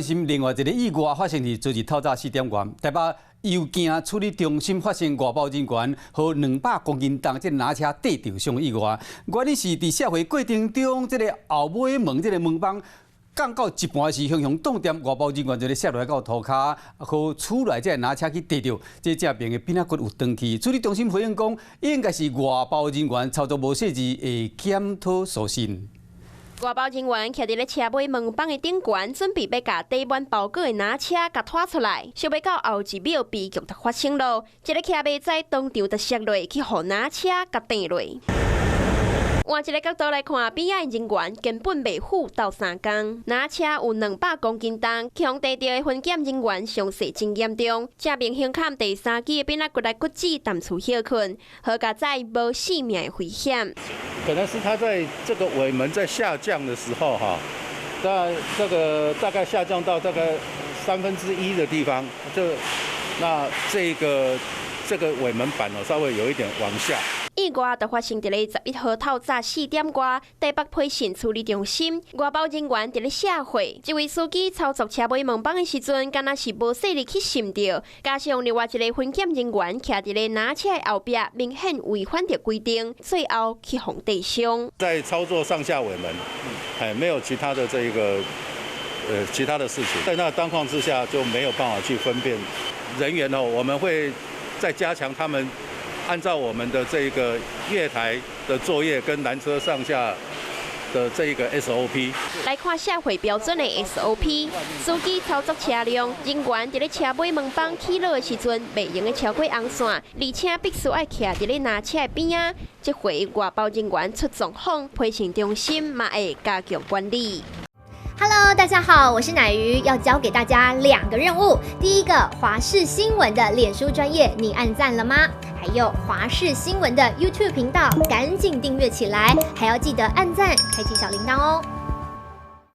是另外一个意外發生佇昨日透早4點外，台北郵件處理中心發生外包人員予200公斤重這個籃車硩著傷意外。原因是佇卸貨過程中，這個後尾門這個門板降到一半時，雄雄擋掂外包人員就咧摔落來到塗跤，予厝內這個籃車去硩著，這正爿的邊仔骨有斷去。處理中心回應講，應該是外包人員操作無細緻，會檢討疏失。外包人員徛佇咧車尾門板的頂懸，準備欲共載滿包裹的籃車共拖出來，想袂到後一秒悲劇就發生咯！一個騎馬仔當場就摔落去，予籃車共硩落。換一個角度來看，邊仔的人員根本袂赴鬥相共。籃車有200公斤重，予硩著的分揀人員傷勢真嚴重，正面胸坎第三支的邊仔骨來骨折，暫厝歇睏，好佳哉無性命的危險。可能是他在這個尾門在下降的時候，哈，在這個大概下降到大概1/3的地方，就那這個尾門板哦，稍微有一點往下。意外就發生佇咧11號透早4點外，台北批信處理中心外包人員佇咧卸貨，這位司機操作車尾門板的時陣，敢若是無細膩去糝著，加上另外一個分揀人員徛佇咧籃車的後壁，明顯違反著規定，最後去予硩傷。在操作上下尾門，哎，沒有其他的這一個其他的事情，在那當況之下就沒有辦法去分辨人員哦，我們會再加強他們。按照我們的這個月台的作業跟攔車上下的這個 SOP。來看卸貨標準的 SOP，司機操作車輛，人員佇咧車尾門板起落的時陣，袂用得超過紅線，而且必須愛徛佇咧籃車的邊仔。這回外包人員出狀況，批信中心嘛會加強管理。 Hello，大家好，我是奶魚，要教給大家兩個任務。第一個，華視新聞的臉書專頁，你按讚了嗎？還有華視新聞的 YouTube 頻道，趕緊訂閱起來，還要記得按讚，開啟小鈴鐺哦。